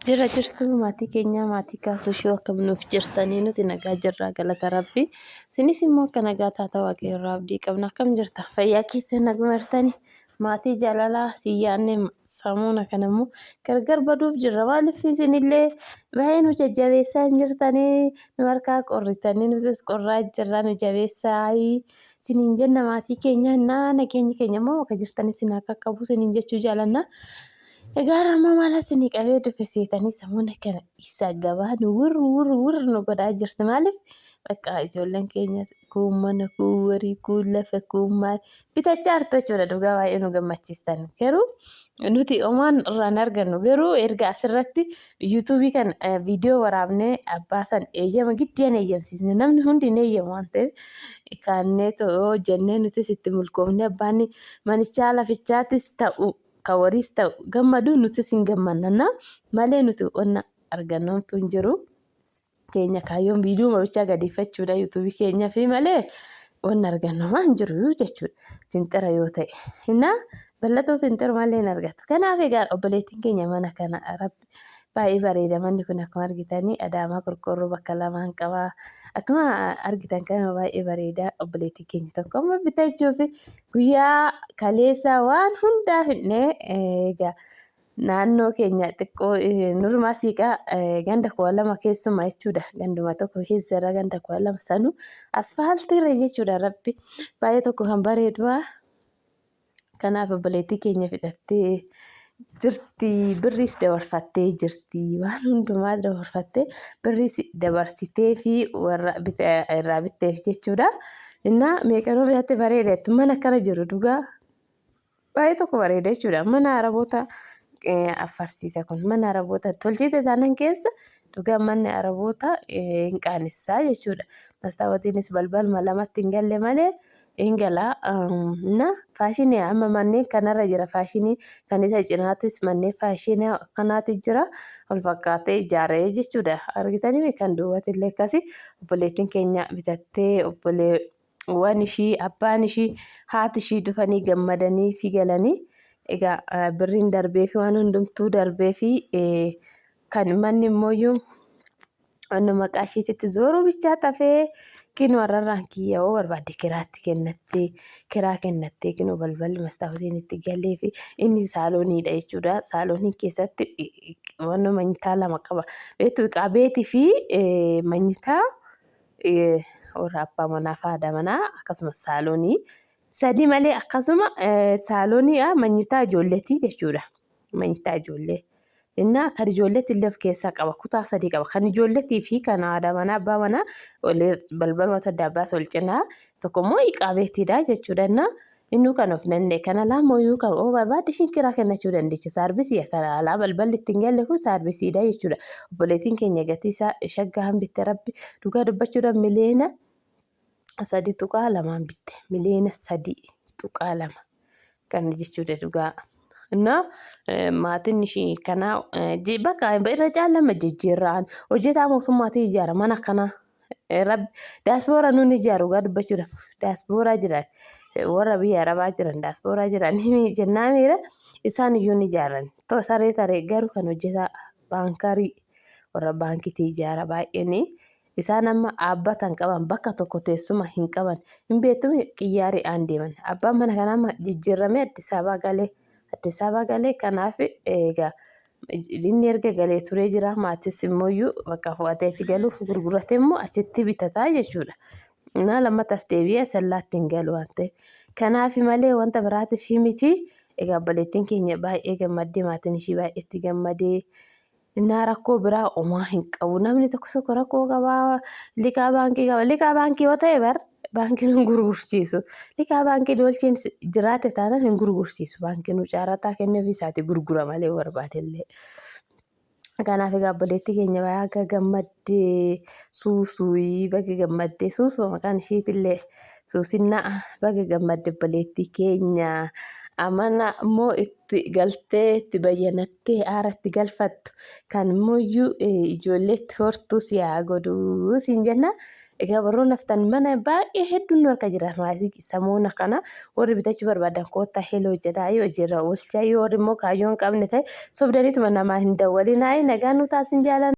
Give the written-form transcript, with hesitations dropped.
Jirra jirtu maatii keenyaa maatii kaasuu shoo akkam nuuf jirtanii nuti nagaa jirraa galata rabbi. Isinis immoo akka nagaa taata waaqayyo irraa abdii qabna. Akkam jirta fayyaa keessa naguma jirtanii maatii jaalalaa si yaadne samuuna kana immoo gargar baduuf jirra. Maaliif isinillee baay'ee nu jajjabeessaa hin jirtanii nu harkaa qorritanii nutis qorraa jirra nu jabeessaa isiniin jenna maatii keenya naa nageenyi keenya immoo bakka jirtanis isin haa qaqqabu isiniin jechuu jaalanna. Egaa amma maal isinii qabee dhufe seetanii samuuna kana isa gabaa nu wur wur wur nu godhaa jirti. Maaliif bakka ijoolleen keenya kuun mana kuun warii kuun lafa kuun maal bitachaa jirtu jechuudha. Dhugaa baay'ee nu gammachiistan. Garuu nuti omaan irraa hin argannu. Garuu erga asirratti yuutuubii kan viidiyoo waraabnee abbaa san eeyyama giddiyaan eeyyamsiisne namni hundi hin eeyyamu waan ta'eef kaannee yoo hojjennee nutis itti milkoofne abbaan manichaa lafichaatis ta'u kan wariis ta'u gammadu nutis hin gammannanna malee nuti wanna argannoomtu hin jiru. Keenya kaayyoon viidiyoo bichaa gadeeffachuudha yuutuubii keenya fi malee wanna argannu homaa hin jiru jechuudha. Finxira yoo ta'e. Innaa bal'atoo finxiru malee hin argatu. Kanaaf egaa obboleettiin keenya mana kana rabbi baay'ee bareeda manni kun akkuma argitanii adaamaa qorqoorroo bakka lamaan qaba. Akkuma argitan kana baay'ee bareeda obboleettiin keenya tokko amma bitachuuf guyyaa kaleessaa waan hundaa fidnee egaa naannoo keenya xiqqoo nurmaa siiqaa ganda 2000 keessuma jechuudha. Ganduma tokko keessa irra ganda 12 sanuu asfaaltiirra jechuudha rabbi baay'ee tokko kan bareedu. Kanaaf obboleettii keenya fixattee jirti. Birriis dabarfattee jirti. Waan hundumaa dabarfattee birriis dabarsitee fi warra irraa bitteef jechuudha. Innaa meeqanuu bitatte bareeda jetti. Mana akkana jiru dhugaa baay'ee tokko bareeda jechuudha. Mana Araboota affarsiisa kun. Mana Araboota tolchite taanan keessa dhugaa manni Araboota hin qaanessaa jechuudha. Mastaawatiinis balbaluma lamatti hin galle malee hin gala. Na faashinii amma manneen kanarra jira faashinii kan isa cinaatis manneen faashinii akkanaati jira. Wal fakkaatee ijaaree jechuudha. Argitanii kan duubatti illee akkasi obboleettiin keenya bitattee obboleewwan ishii abbaan ishii haati ishii dhufanii gammadanii fi galanii egaa birriin darbee fi waan hundumtuu darbee fi kan manni immoo Annu maqaa isheetitti zooruu bichaa tafee kinoo har'arraan kiyya yoo barbaadde kiraatti kennattee kiraa kennattee kinoo balballi mastaawotiin itti galee fi inni saalooniidha jechuudha. Saaloonii keessatti wanno manyitaa lama qaba. Beektu qabeetii fi manyitaa warra abbaa manaa fi haadha manaa akkasumas saaloonii sadii malee akkasuma saaloonii manyitaa ijoolleetii jechuudha. Manyitaa ijoollee. Innaa kan ijoolleetti illee of keessaa qaba. Kutaa sadii qaba. Kan ijoolleetii fi kan haadha manaa abbaa manaa balbaluma adda baasa wal cinaa tokko immoo iqaabeetiidha jechuudha. Innaa innuu kan of danda'e. Kana lamooyyuu kan oo barbaadde ishiin kiraa kennachuu dandeecha. Saarbisii kana alaa balballi ittiin galle kun saarbisiidha jechuudha. Obboleettiin keenya gatii isaa shaggaa hambitte rabbi dhugaa dubbachuudhaan miliyoona 3.2n bitte. Miliyoona 3.2 kan jechuudha dhugaa. Innaa maatiin ishii kanaa bakka irra caalama jijjiirraan hojjetaa mootummaatiin ijaara mana akkanaa. Rabbi daaspoora nuun ijaaru dhugaa dubbachuudhaaf daaspooraa jiran warra biyya arabaa jiran daaspooraa jiran jennaa miira isaan iyyuu ni ijaaran. Saree taree garuu kan hojjetaa baankarii warra baankiitii ijaara baay'een Isaan amma dhaabbata hin qaban, bakka tokko teessuma hin qaban. Hin beektu qiyyaariidhaan deeman. Abbaan mana kanaa amma jijjiirramee Addis Ababaa galee. Addis Ababaa galee kanaaf egaa inni erga galee turee jira. Maatis immoo bakka fu'atee achi galuuf gurguratee immoo achitti bitataa jechuudha. Naa lammata as deebi'ee asallaatti hin galu waan ta'eef. Kanaaf malee wanta biraatiif miti. Egaa obboleettiin keenya baay'ee gammaddee maatiin ishii baay'ee itti gammadee. Innaa rakkoo biraa homaa hin qabu. Namni tokko tokko rakkoo qabaa liqaa baankii qaba. Liqaa baankii yoo ta'e bar baankiin hin gurgursiisu. Liqaa baankii doolchiin jiraate taanaan hin gurgursiisu. Baankiin caarataa kennee ofii isaatii gurgura malee barbaadellee. Kanaaf egaa obboleettii keenya baga gammaddee suusuuyii baga gammaddee suusuma maqaan ishiitillee suusinnaa baga gammadde obboleettii keenya amana immoo itti galtee itti bayyanattee aara itti galfattu kan immoo iyyuu ijoollee itti hortuu si haa godhuu siin jenna. Egaa warroon haftan mana baay'ee hedduun nu harka jira. Maasii samoona kana warri bitachuu barbaadan koottaa heloo jedhaa hojiirra oolchaa. Yoo warri immoo kaayyoo hin qabne ta'e sobdaniituma namaa hin dawwalinaa. Nagaan nu taasin jaalanna.